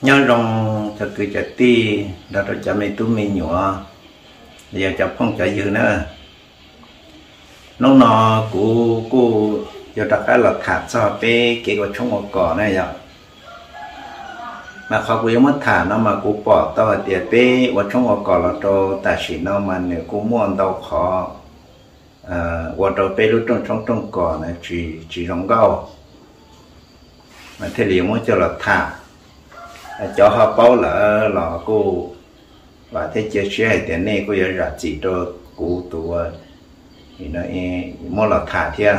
Nyob zoo cov kwv cov tij nrog rau cov me tub me nyuam, yog cov phooj cov ywg na. Hnub no kuv kuj yuav rov qab los tham txog peb kev ua tshoob ua kos na yom. Mas qhov kuv yuav muab tham no mas kuv pom tau hais tias peb ua tshoob ua kos los rau tam sim no mas nws kuj muaj ntau qhov ua rau peb lub rooj tshoob rooj kos na tsis zoo nkauj, mas thiaj li yuav muab coj los tham. Cov ho paub lawm los kuj vam thiab cia siab hais tias nej kuj yuav zam txim rau kuv tus muab los tham thiab.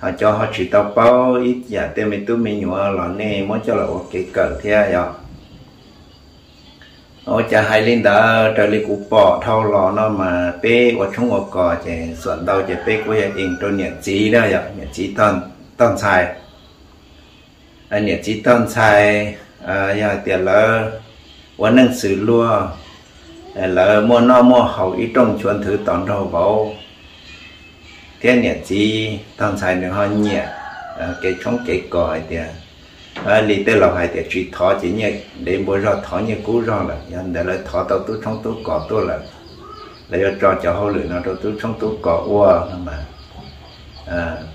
Ho cov ho tsis tau paub ib yam tej me tub me nyuam los nej muab coj los ua kev kawm thiab yom. Ua cas hais li ntawd, raws li kuv pom dhau los no mas peb ua tshoob ua kos ces xuam ntau ces peb kuj yog ees rau niam txiv na yom, niam txiv tog ntxhais. Niam txiv tog ntxhais, yog hais tias lawv ua neej xws luag, lawv muaj noj muaj haus ib rooj chuav nthwv tos nraug vauv, thiab niam txiv tog ntxhais nws ho nyiam kev tshoob kev kos hais tias, li tej laus hais tias tsis thov ces nyiaj dev npua zog, thov nyiaj kub zog lawm. Yog ntawd lawv thov tau tub tshoob tub kos tuaj lawm, lawv yuav tso cov hauj lwm no rau tub tshoob tub kos ua no mas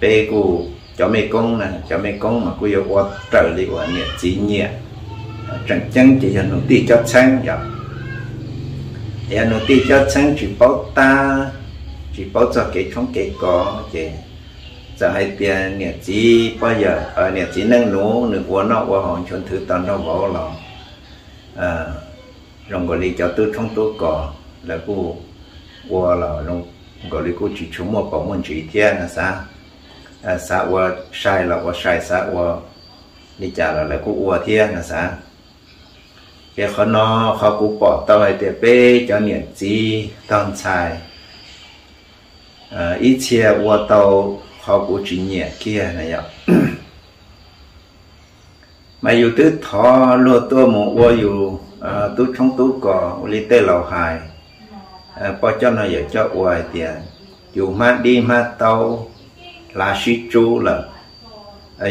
peb kuj, cov mej koob na, cov mej koob mas kuj yuav ua raws li uas niam txiv nyiam. Tseem ceeb ces yog nus tij cob txheeb yom. Yog nus tij cob txheeb tsis paub tab, tsis paub txog kev tshoob kev kos ces txawm hais tias niam txiv poj yawm, niam txiv neej nus nws ua noj ua haus nchuav nthwv tos nraug vauv los zoo nkaus li cov tub tshoob tub kos lawv kuj ua los zoo nkaus li kuj tsis tshua muaj paus muaj ntsis thiab no xav. Xav ua sai los ua sai, xav ua li cas los lawv kuj ua thiab no xav. Ces qhov no, qhov kuv pom tau hais tias peb cov niam txiv tog ntxhais ib txhia ua tau qhov kuv tsis nyiam kiag na yom. Mas yus twb thov luag tuaj mus ua yus tub tshoob tub kos ua li tej laus hais, poj coj no yawm coj ua hais tias yus hmab dib hmab taub hlav sib tsub lawm,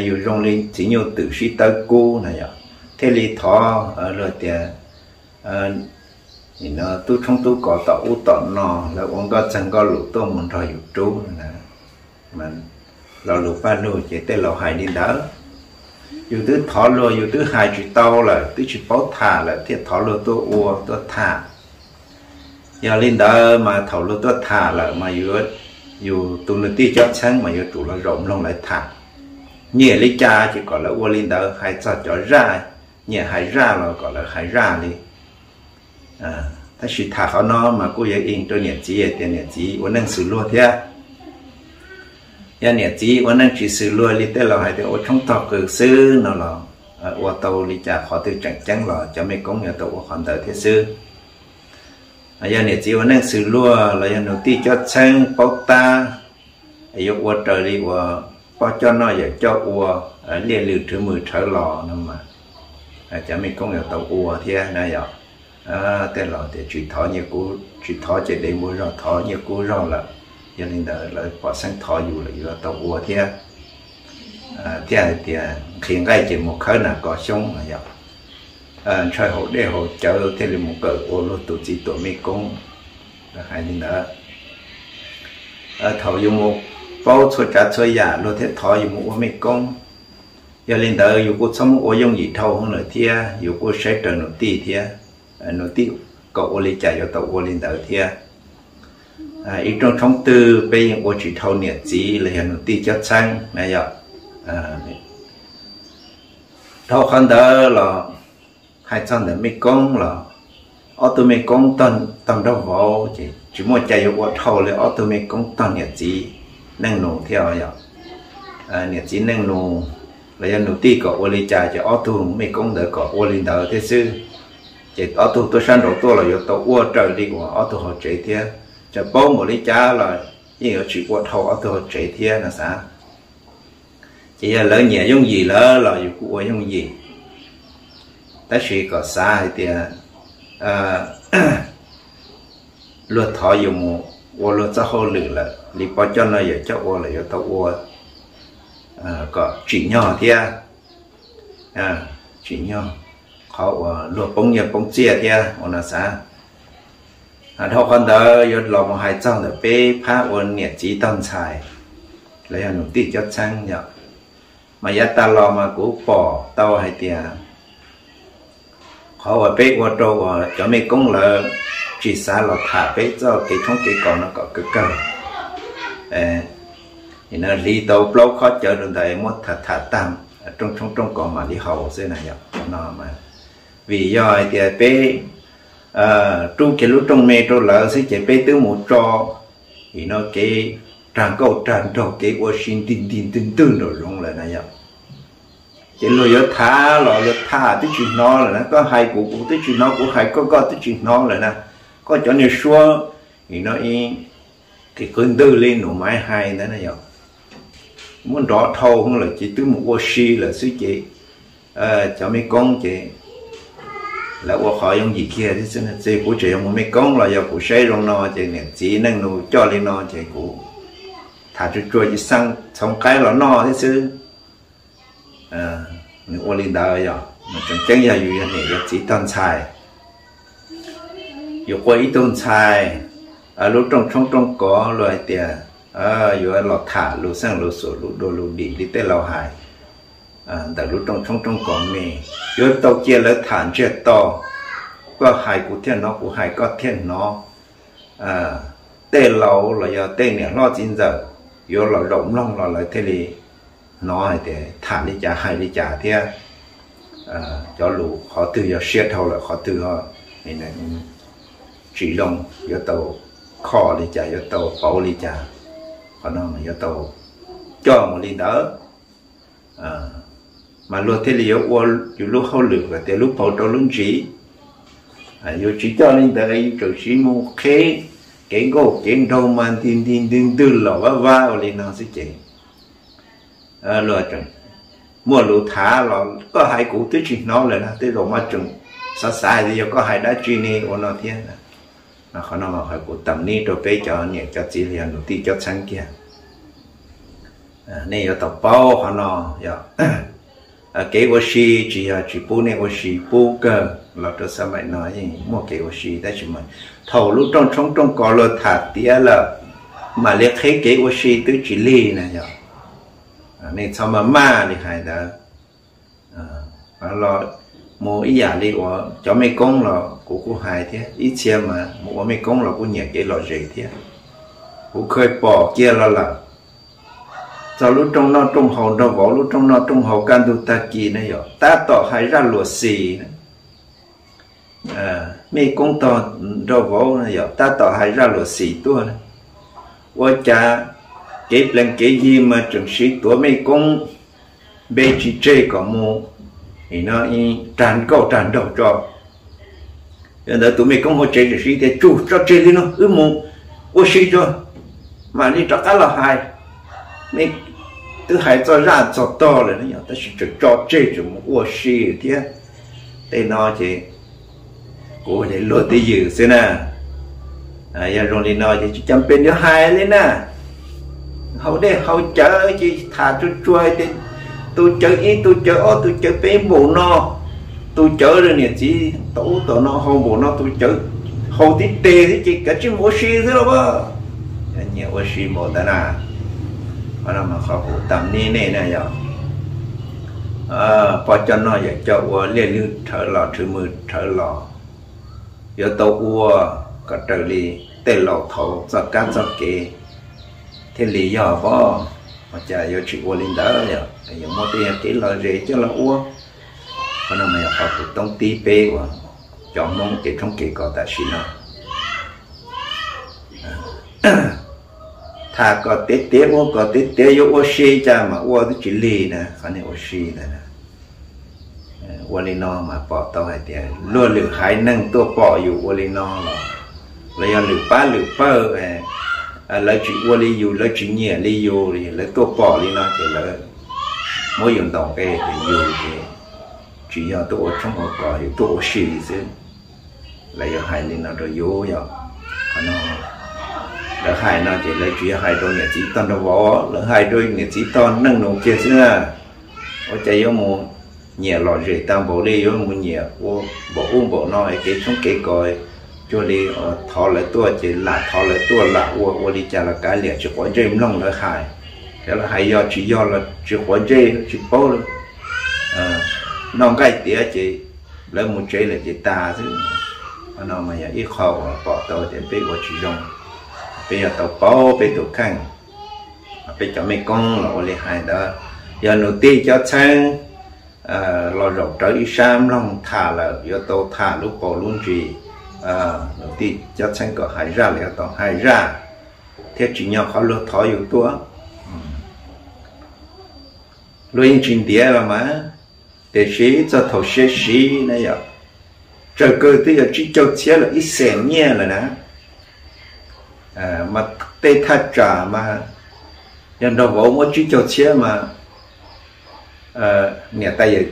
yus zoo li txiv nyuj twm sib tawb kub na yom, thiaj li thov luag tias tub tshoob tub kos tom ub tom no lawv ua nkauj txeeg nkauj lus tuaj mus nrog yus rub. Lo lus paj lug ces tej laus hais li ntawd. Yus twb thov luag, yus twb hais tsis tau lawm, twb tsis paub tham lawm thiaj thov luag tuaj ua tuaj tham. Yog li ntawd mas thaum luag tuaj tham lawm mas yus tus nus tij cob txheeb mas yuav tsum los zaum mloog lawv tham. Nyiam li cas ces kom lawv ua li ntawd, hais txog cov zaj, nyiam hais zaj los kom lawv hais zaj li. Tab sis tham qhov no mas kuj yuav ees rau niam txiv hais tias niam txiv ua neej xws luag thiab. Yog niam txiv ua neej tsis xws luag li tej laus hais tias ua tshoob tog qws xwb no los ua tau li cas qhov twg tseem ceeb los cov mej koob yuav tau ua qhov ntawd thiab xwb. Yog niam txiv ua neej xws luag los yog nus tij cob txheeb paub tab, yuav ua raws li uas poj coj noj yawm coj ua, liaj lws rhwv mws rhawv los no mas cov mej koob yuav tau ua thiab na yom. Tej laus tias tsis thov nyiaj kub, tsis thov ces dev npua zog, thov nyiaj kub zog lawm. Yog li ntawd lawv pom xeeb thov yus lawm yuav tau ua thiab. Thiaj hais tias nqhis nqaij ces mus khawb nas kos xyoob no yom. Ntshaw haus dej haus cawv thiaj li mus kawm ua luag tus txiv tuam mej koob. Hais li ntawd, thaum yus mus paub txhua tsav txhua yam luag thiaj thov yus mus ua mej koob. Yog li ntawd yus kuj txhob muab ua yooj yim dhau hwv lawm thiab, yus kuj saib raws nus tij thiab. Nus tij kom ua li cas yuav tau ua li ntawd thiab. Ib rooj tshoob twg peb yeej ua tsis dhau niam txiv los yog nus tij cob txheeb na yom. Dhau qhov ntawd los hais txog ntawm mej koob los ob tug mej koob tog nraug vauv ces tsis muaj cai yuav ua dhau li ob tug mej koob tog niam txiv neej nus thiab yom. Niam txiv neej nus los yog nus tij kom ua li cas ces ob tug mej koob ntawd kom ua li ntawd thiab xwb. Ces ob tug tuaj sab nraud tuaj los yuav tau ua raws li uas ob tug hauv tsev thiab, txawm paub npaum li cas los yeej yuav tsis ua dhau ob tug hauv tsev thiab no xav. Ces yog lawv nyiam yooj yim lawm los yus kuj ua yooj yim, tab sis kom xav hais tias luag thov yus mus ua luag txoj hauj lwm lawm li poj coj noj yawm coj ua lawm yuav tau ua kom tsim nyog thiab. tsim nyog qhov uas luag poob nyiaj poob txiaj thiab ua no xav. Dhau qhov ntawd yuav los mus hais txog ntawm peb phab ua niam txiv tog ntxhais, los yog nus tij cob txheeb yom, mas yav tas los mas kuv pom tau hais tias qhov uas peb ua rau uas cov mej koob lawv tsis xav los tham peb txoj kev tshoob kev kos no kom kawg kawg. Hliv tau plaub khob cawv rau ntawd muab tham tham tag, rooj tshoob rooj kos mam li haus xwb na yom no. Vim yog hais tias peb rub kiag lub rooj me rau lawv xwb ces peb twb mus tso, vim no kev rag nkauj rag nraug kev ua si nti nti ntwg ntwg nraum zoov lawm na yom. Ces luag yuav tham los luag tham twb tsis hnov lawm na, koj hais kuv kuv twb tsis hnov, kuv hais koj koj twb tsis hnov lawm na. Koj cov niag suab, vim no ib qis qwb ntwg li nus maiv hais ntawd na yom, muab nrov dhau lawm ces twb mus ua si lawm xwb ces cov mej koob ces lawv ua qhov yooj yim kiag thiab xwb. Txij kuv tseem yog mus mej koob los yog kuv saib zoo no ces niam txiv neej nus coj li no ces kuv tham tsuag tsuag ces xav txhoov qaib los noj thiab xwb. Nws ua li ntawd yog nws tseem ceeb yog yus yog niam yog txiv tog ntxhais, yus quaj ib tug ntxhais lub rooj tshoob rooj kos luag hais tias yuav los tham lus xeej lus xus lus dua lus dim li tej laus hais ntawm lub rooj tshoob rooj kos me, yuav tau cia lawv tham ntsiag to, koj hais kuv thiaj hnov, kuv hais koj thiaj hnov. Tej laus los yog tej niam hlob txiv ntxawm yuav los zaum mloog los lawv thiaj li hnov hais tias tham li cas hais li cas thiab cov lus qhov twg yog siab dhau lawm qhov twg tsis zoo, yuav tau kho li cas yuav tau pauv li cas. Qhov no yuav tau coj mus li ntawd mas luag thiaj li yuav ua yus lub hauj lwm kom tias lub paug rau lub ntsis. Yus tsis coj li ntawd yus tseem siv mus qheb kev nkauj kev nraug mas nti nti ntwg ntwg los vaj vaj ua li no xwb ces luag tseem muaj lus tham los koj hais kuv twb tsis hnov lawm na, tej zaum mas tseem xav xav hais tias yog koj hais dab tsi ne ua no thiab. Qhov no mas kuv tam nib rau peb cov niam cov txiv los yog nus tij cob txheeb kiag, nej yuav tau paub qhov no yog kev ua si tsis yog tsis pub nej ua si, pub kawg. Los rau xab maim no yeej muaj kev ua si tab sis mas thaum lub rooj tshoob rooj kos luag tham tiav lawm mam li qheb kev ua si twb tsis lig na yog. Nej txhob maj maj li hais ntawd. Los mus ib yam li uas cov mej koob los kuv kuj hais thiab, ib txhia mas mus ua mej koob los kuj nyiam kev lom zem thiab. Kuv kha pom kiag los lawm, txog lub rooj noj rooj haus nraug vauv, lub rooj noj rooj haus kaj ntug tag kis na yog tab tom hais zaj luam xis. Mej koob tog nraug vauv yog tab tom hais zaj luam xis tuaj na. Ua cas kev plees kev yig mas tseem siv tuav mej koob npe tsis tseg kom mus, no rag nkauj rag nraug tso. Yog ntawd tus mej koob hauv tsev tseem siv tias tsum tso tseg li no wb mus ua si tso, mam li rov qab los hais. Twb hais txog zaj txog tog lawm yog tab sis tseem tso tseg tseem mus ua si thiab. Tej no ces kuv li luag twj ywm xwb na. Yog zoo li no ces tsis cam pes yuav hais li na. Haus dej haus cawv ces tham tsuag tsuag tias tus cawv ib tus cawv ob tus cawv peb npaum no, tus cawv niam txiv tau ub tau no haus npaum no, tus cawv haus tib teg xwb ces kav tsij mus ua si xwb los as. Nyiam ua si npaum ntawd na. Qhov no mas qhov kuv tam nib nej na yog pog coj noj yawm coj ua, liaj lwg rhawv los rhwv mws rhawv los, yuav tau ua kom raws li tej laus thaud txoj kab txoj kev thiaj li yog pab. Ua cas yuav tsis ua li ntawd yog yuav muaj tej yog kev lom zem coj los ua. Qhov no mas yog qhov kuv toob tib peb uas cov Hmoob kev tshoob kev kos tam sim no. Tham kom tiav tiav ua kom tiav tiav yuav ua si cas mas ua twb tsis lig na, qhov niag ua si ntawd. Ua li no mas pom tau hais tias luag lwm haiv neeg tuaj pom yus ua li no los, los yog lwm pab lwm pawg lawv tsis ua li yus, lawv tsis nyiam li yus, lawv tuaj pom li no ces lawv muab yus ntaus nqe tias yus ces tsis yog tuaj ua tshoob ua kos, yus tuaj ua si xwb. Lawv yuav hais li no rau yus yog, qhov no lawv hais no ces lawv tsis yog hais rau niam txiv tog nraug vauv, lawv hais rau niam txiv tog neej nus kiag xwb na. Ua cas yuav mus nyiam lom zem tag npaum li yuav mus nyiam ua npaum ub npaum no es kev tshoob kev kos, cuag li thov lawv tuaj ces lam thov lawv tuaj lam ua, ua li cas los kav liam tsis quav ntsej mloog lawv hais. Ces lawv hais yog tsis yog los tsis quav ntsej tsis paub li, noj nqaij tiav ces lawv mus tsev lawm ces tas xwb. Qhov no mas yog ib qho uas pom tau tias peb ua tsis zoo, peb yuav tau paub peb tus kheej. Peb cov mej koob los ua li hais ntawd, yog nus tij Cob Txheeb los zaum rawv ib sab mloog tham lawm yuav tau tham lub paus lub ntsis, nus tij Cob Txheeb kom hais zaj los yuav tau hais zaj, thiab tsim nyog qhov luag thov yus tuaj. Luag yeej tsis ntiav los mas, tiam sis txog thaum siav siv na yom, tsawg kawg twb yog tsib caug txhiab lawm, ib xees nyiaj lawm na. Mas tej thaj tsam mas yog nraug vauv muab tsib caug txhiab mas, niam tais,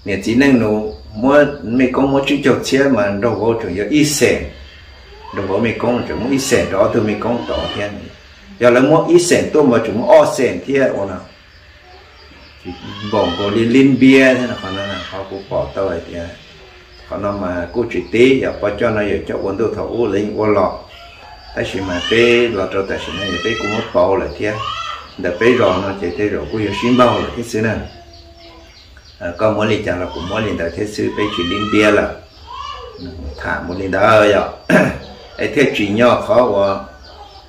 niam txiv neej nus muab mej koob muab tsib caug txhiab mas nraug vauv tseem yog ib xees, nraug vauv mej koob tseem muab ib xees rau ob tug mej koob tod thiab. Yog lawv muab ib xees tuaj mas tseem muab ob xees thiab ua no, npaum nkaus li lib npiab thiab. Qhov no qhov kuv pom tau hais tias qhov no mas kuj tsis tib, yog poj coj no yog coj ua ntuj thaum ub lawv yeej ua los, tab sis mas peb los rau tam sim no yog peb kuj muab pauv lawm thiab. Ntawm peb zos no ces tej zaum kuj yog sib npaug lawm thiab xwb na. Koj muab li cas los kuv muab li ntawd thiab xwb, peb tsis lib npiab lawm. Tham mus li ntawd yom, es thiaj tsim nyog qhov uas,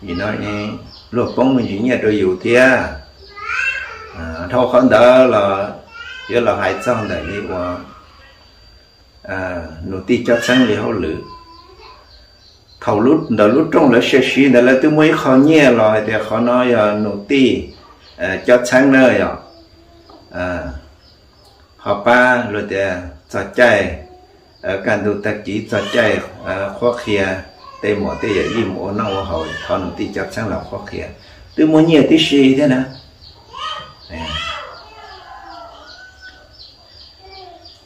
vim no luag poob me ntsis nyiaj rau yus thiab. Dhau qhov ntawd los yuav los hais txog ntawm li uas nus tij Cob Txheeb li hauj lwm. Thaum ntawm lub rooj lawv siav siv ntawd lawv twb muaj ib qho nyiaj los hais tias qhov no yog nus tij Cob Txheeb na yom. Ho pab luag tias txog caij kaj ntug tag kis txog caij qhuab qhia, tej muam tej yawm yij mus ua noj ua haus thov nus tij Cob Txheeb los qhuab qhia, twb muaj nyiaj tib si thiab na.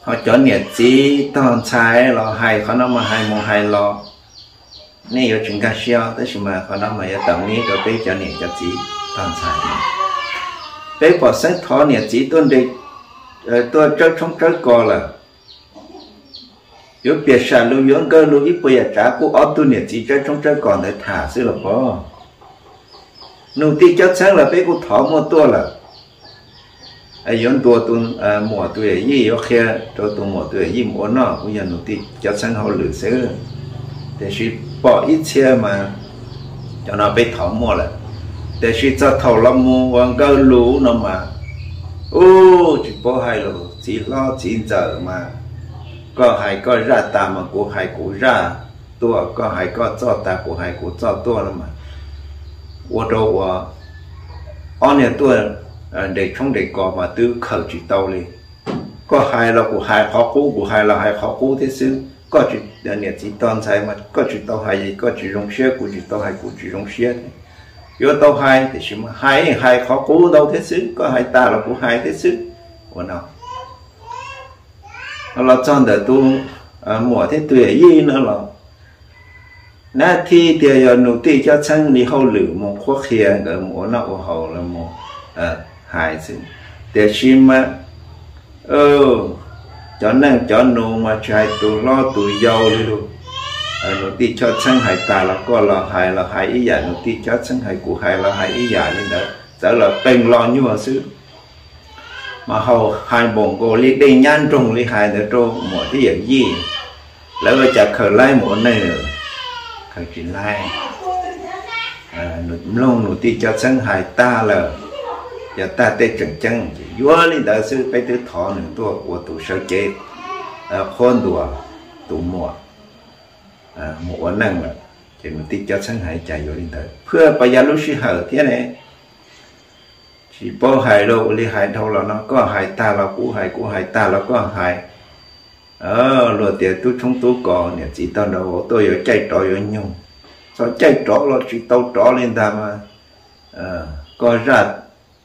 Ho cov niam txiv tog ntxhais los hais qhov no mas hais mus hais los, nej yuav tsis nkag siab, tab sis mas qhov no mas yuav tau nib rau peb cov niam cov txiv tog ntxhais. Peb pom xeeb thov niam txiv tuaj nres, tuaj tsawb tshoob tsawb kos lawm, yuav piam sam lus yuav nkawg lus ib puas yam tsav kuj ob tug niam txiv tsawb tshoob tsawb kos ntawd tham xwb los pov. Nus tij Cob Txheeb los peb kuj thov muaj tuaj lawm. Yuav ntuas tus muam tus yawm yij, yuav qhia rau tus muam tus yawm yij mus ua noj kuj yog nus tij Cob Txheeb hauj lwm xwb. Tiam sis pom ib txhia mas cov no peb thov muaj lawm, tiam sis txog thaum los mus ua nkawg lus no mas, ub, tsis paub hais lus txiv hlob txiv ntxawm mas, koj hais koj zaj tas mas kuv hais kuv zaj tuaj, koj hais koj txoj tas kuv hais kuv txoj tuaj no mas, ua rau uas ob niag tuaj nres tshoob nres kos mas twb khaws tsis tau li. Koj hais los kuv hais qhov qub, kuv hais los hais qhov qub thiab xwb. Koj tsis, niam txiv tog ntxhais mas koj tsis tau hais, koj tsis zoo siab, kuv tsis tau hais, kuv tsis zoo siab thiab. Yuav tau hais tiam sis mas hais hais qhov qub ntau thiab xwb, koj hais tas los kuv hais thiab xwb. Ua no los txog ntawm tus muam thiab tus yawm yij no los, nab thib tias yog nus tij Cob Txheeb li hauj lwm mus qhuab qhia nkawd mus ua noj ua haus los mus hais xwb. Tiam sis mas cov neej cov nus mas tsis hais tus hlob tus yau li lus. Nus tij Cob Txheeb hais tas los koj los hais, los hais ib yam, nus tij Cob Txheeb hais kuv hais los hais ib yam li ntawd, txawv los qees los nyuag xwb. Mas hauv hais npaum nkaus li dej nyab nroog li hais ntawd rau muam thiab yawm yij, lawv ua cas khaws laib mus ua neej? Khaws tsis laib. Mloog nus tij Cob Txheeb hais tag lawm, yog tag tej tseem ceeb ces yuav li ntawd xwb, peb twb thov nws tuaj ua tus sawv cev qhuab ntuas tus muam mus ua neej lawm. Ces nus tij Cob Txheeb hais cas yuav li ntawd, phwj pas yav lub sij hawm thiab ne. Tsis paub hais los ua li hais dhau los no, koj hais tag los kuv hais, kuv hais tag los koj hais. Luag tias tub tshoob tub kos niam txiv tog nraud tuaj yuav caij rov yuav nyoog, txog caij rov los tsis tau rov li ntag mas, koj zaj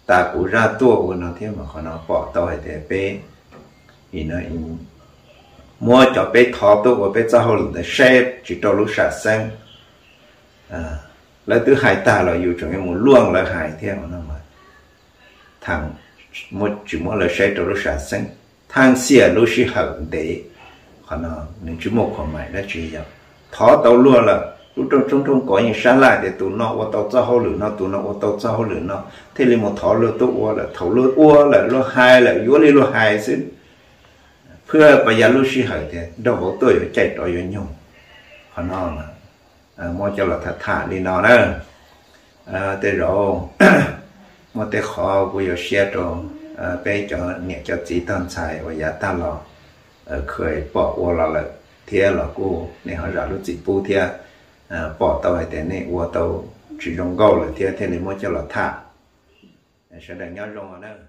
tas kuv zaj tuaj ua no thiab. Mas qhov no pom tau hais tias peb muab cov peb thov tuaj ua peb txoj hauj lwm ntawd saib tsis rau lub sam xeeb. Lawv twb hais tag los yus tseem yuav mus luaj lawv hais thiab no mas, thaum tsis muab lawv saib rau lub sam xeeb. thaj xiam lub sij hawm ntev. Qhov no nws tsis muaj khuam mais dab tsi yog thov tau luag lawm, lub rooj tshoob rooj kos yeej sab laj tias tus no ua tau txoj hauj lwm no, tus no ua tau txoj hauj lwm no, thiaj li mus thov luag tuaj ua lawm. Thaum luag ua lawm, luag hais lawm, yuav li luag hais xwb, phwj pas yav lub sij hawm tias nrog vauv tuaj yuav caij rov yuav nyoog. Qhov no muab coj los tham tham li no na. Tej zaum muaj tej qhov kuv yuav share rau peb cov niam cov txiv tog ntxhais uas yav tag los kheev pom ua los lawm thiab los kuj nej ho zam lub txim pub thiab, pom tau hais tias nej ua tau tsis zoo nkauj lawm thiab thiaj li muab coj los tham. Sawv daws nyob zoo na.